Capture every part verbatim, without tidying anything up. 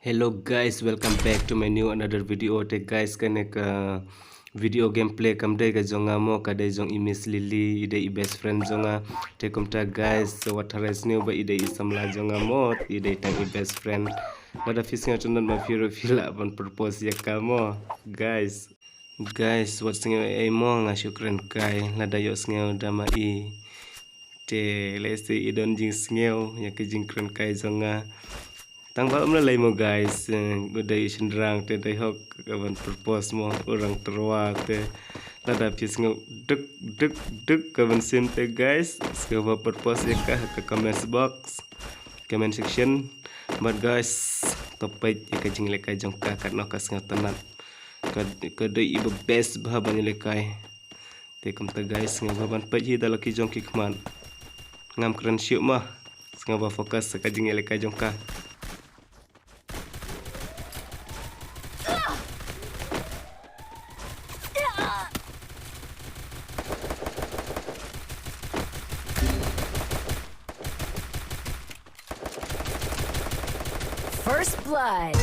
Hello guys, welcome back to my new another video. Te guys, kane ka video gameplay kam dei ka jong nga mo, ka dei jong i Miss Lily, i dei i best friend jong nga. Te kumta guys, wat tharai sniew ba i dei i samla jong nga mo, i dei tang i best friend. Lada phi sngewtynnat ma phi ruh phi lah ban propose ïa ka mo guys. Guys, wat sngew ei ei mo, nga shu kren kai, lada ïohsngew da ma i. Te lehse i don jingsngew ïa ka jingkren kai jong nga. Tang ba ym lei mo guys, eh, u dei u shynrang te dei hok ka ban propose mo, u rang tyrwa te. Lada phi sngew duk duk duk ka ban sim te guys, sngewbha propose ïa ka ha ka comments box, comment section. Bad guys, to peit ïa ka jinglehkai jong ka katno ka sngewtynnat. Ka, ka dei iba best bha ban ïalehkai. Te kumta guys, sngewbha ban peit hi da la ki jong ki khmat. Ngam kren shuh ma. Sngewbha focus sa ka jingïalehkai jong ka. First blood.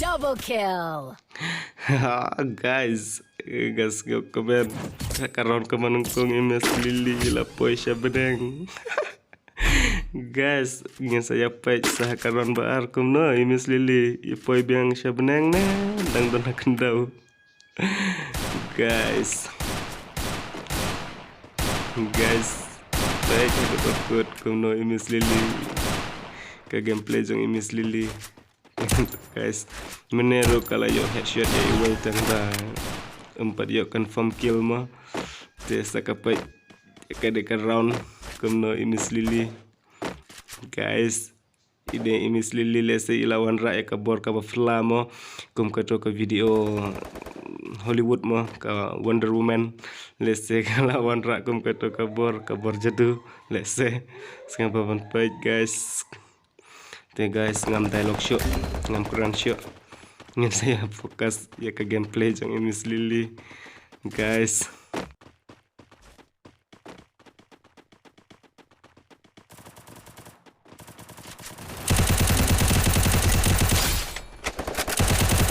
Double kill. Guys, guys, nga comment. Ka round ka manung kong i Miss Lily la poi sha bneng. Guys, ngin sa ïa peit sa ka round ba ar kumno i Miss Lily i poi biang sha bneng ne dang don ha khyndew. Guys. Guys. Peit haduh ba kut kumno i Miss Lily. Ka gameplay jong i Miss Lily. Guys. Mynne ruh ka la ïoh headshot ïa iwei tang ba ym pat ïoh confirm kill mo. Te sa ka peit ka dei ka round kumno i Miss Lily. Guys. I dei i Miss Lily lehse i la wanrah ïa ka bor kaba phylla mo. Kum kato ka video Hollywood mo, ka Wonder Woman. Lehse ka la wanrah kum kato ka bor, ka bor jadu. Lehse. Sngewbha ban peit guys. Te guys, ngam dialogue shuh, ngam kren shuh. Ngin sa ïa focus ïa ka gameplay jong i Miss Lily. Guys.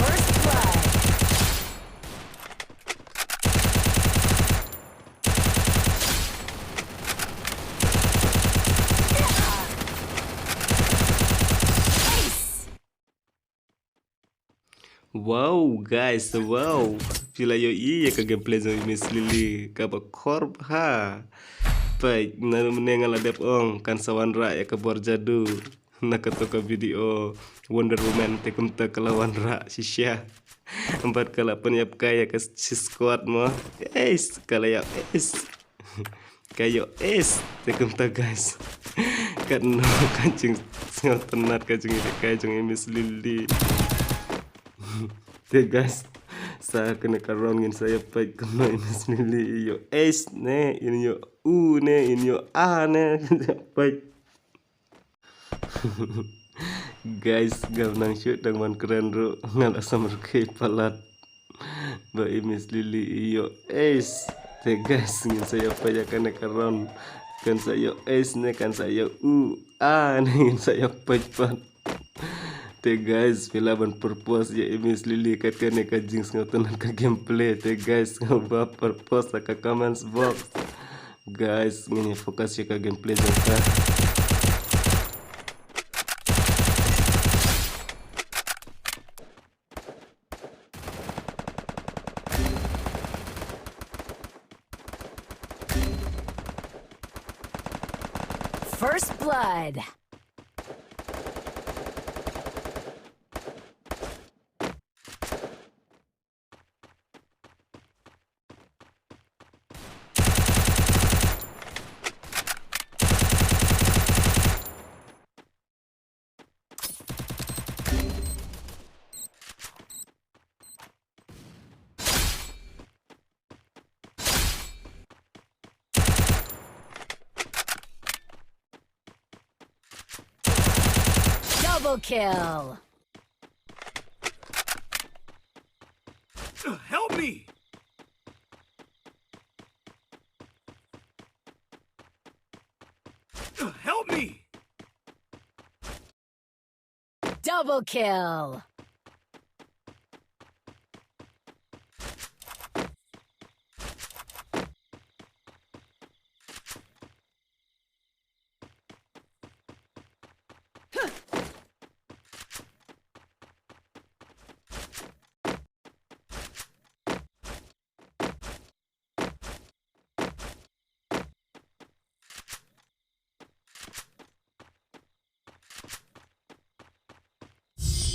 First blood. Ace. Wow, guys, wow. Phi la ïohi ïa ka gameplay jong i Miss Lily kaba khor bha. Peit, na mynne nga la dep ong kan sa wanrah ïa ka bor jadu. Na kato ka video Wonder Woman te kumta ka la wanrah shisha. Bad ka la pynïap kai ïa ka shi squad mo. Ace, ka la ïap ace. Ka ïoh ace te kumta guys. Katno ka jingsngewtynnat ka jingïalehkai jong i Miss Lily. Te guys, sa kane ka round ngin sa ïa peit kumno i Miss Lily i ïoh ace ne, i ïoh u ne, i ïoh a ne. Peit. Guys, ngam nang shuh tang ban kren ruh, nga la sam rkhie palat ba i Miss Lily i ïoh ace. Te guys, ngin sa ïa peit ïa kane ka round. Kan sa ïoh ace ne kan sa ïoh u a ne, ngin sa ïa peit pat. Te guys, phi lah ban propose ïa i Miss Lily kat kane ka jingsngewtynnat ka gameplay. Te guys, sngewbha propose ha ka comments box. Guys, ngin ïa focus ïa ka gameplay jong ka. First blood. Kill. Help me! Help me! Double kill.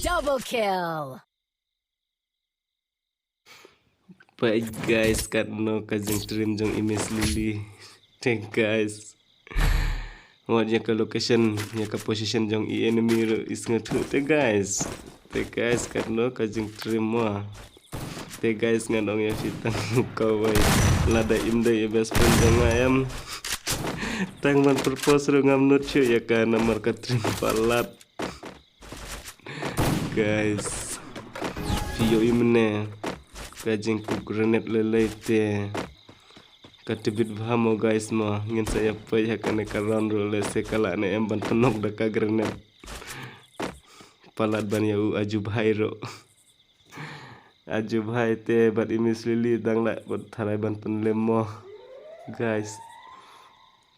Double kill. Peit guys, katno ka jingtrim jong i Miss Lily. Te guys, wat ïa ka location, ïa ka position jong i enemy ruh i sngewthuh te guys. Te guys, katno ka jingtrim mo. Te guys, ngan ong ïa phi tang kawei, lada im dei i best friend jong nga em, tang ban propose ruh ngam nud shuh ïa ka namar ka trim palat. Guys, phi ïohi mynne ka jingkup grenade lei lei te ka tbit bha mo guys mo. Ngin sa ïa peit ha kane ka round ruh lehse ka lah ne em ban pynnock da ka grenade. Palat ban ïa u Aju Bhai ruh. Aju Bhai te bad i Miss Lily dang lah ban tharai ban pynlem mo guys.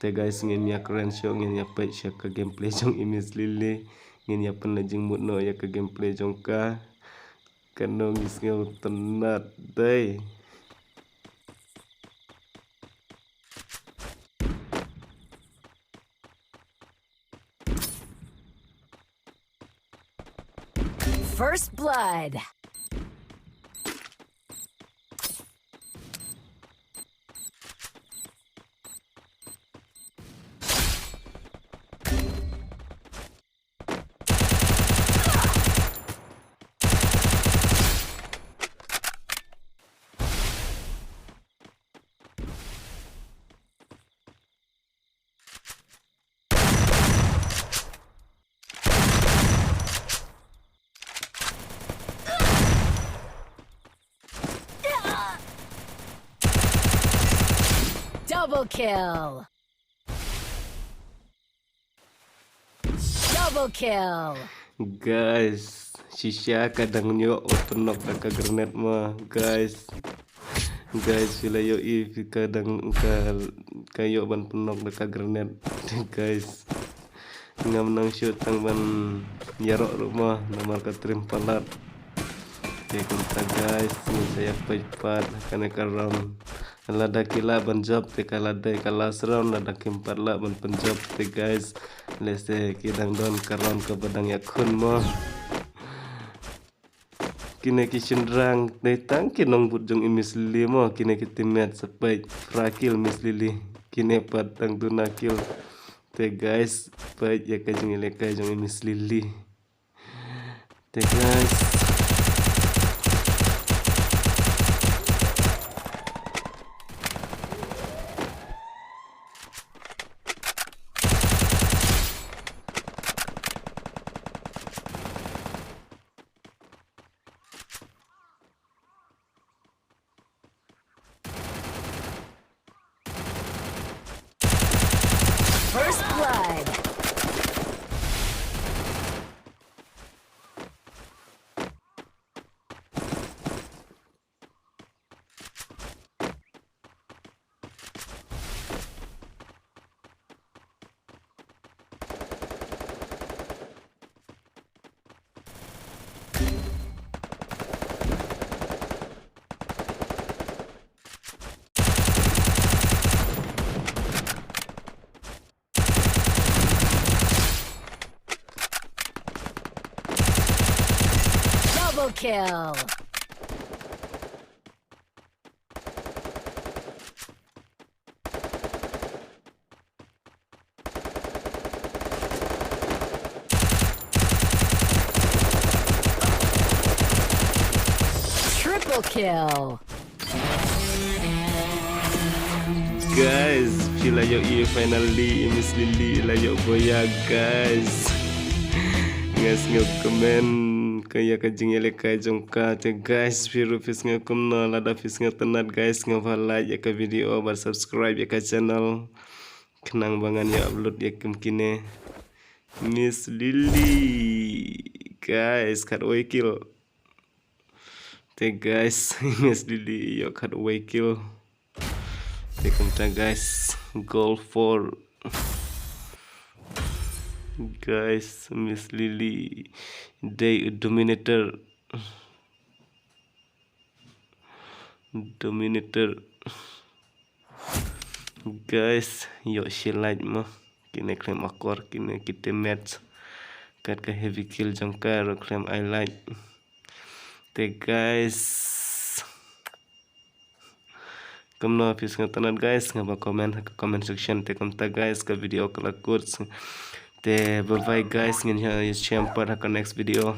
Te guys, ngin ïa kren shuh, ngin ïa peit sha ka gameplay jong i Miss Lily. Ngin ïa pynleit jingmut noh ïa ka gameplay jong ka. Katno ngi sngewtynnat dei. First blood. Double kill. Double kill. Guys, shisha ka dang ïoh ban pynnock da ka grenade mo guys. Guys, phi la ïohi phi ka dang ka, ka ïoh ban pynnock da ka grenade guys. Ngam nang shuh tang ban ïaroh ruh mo namar ka trim palat. Te kumta guys, ngin sa ïa peit pat ha kane ka round. Lada ki lah ban jop te ka la dei ka last round, lada kim pat lah ban pynjop te guys, lehse ki dang don ka round kaba dang ïakhun mo. Kine ki shynrang dei tang ki nongbud jong i Miss Lily mo, kine ki teammate sa peit, phra kill Miss Lily. Kine pat tang duna kill. Te guys, peit ïa ka jingïalehkai jong i Miss Lily. Te guys. First blood. Double kill. Triple kill. Guys, phi la ïohi, finally i Miss Lily i la ïoh boya guys. Guys, sngewkmen ka ïa ka jingïalehkai jong ka. Te guys, phi ruh phi sngew kumno? Lada phi sngewtynnat guys, sngewbha like ïa ka video bad subscribe ïa ka channel. Khnang ba ngan ïa upload ïa kum kine. Miss Lily. Guys, khatwei kill. Te guys, Miss Lily ïoh khatwei kill. Te kumta guys, goal four. Guys, Miss Lily dei u dominator. Dominator. Guys, ïoh shi like mo. Kine khlem akor, kine ki teammates. Kat ka heavy kill jong ka ruh khlem ai like. Te guys, kumno phi sngewtynnat guys, sngewbha comment ha ka comment section. Te kumta guys, ka video ka la kut. Te bye bye guys, ngin ïa shem pat ha ka next video.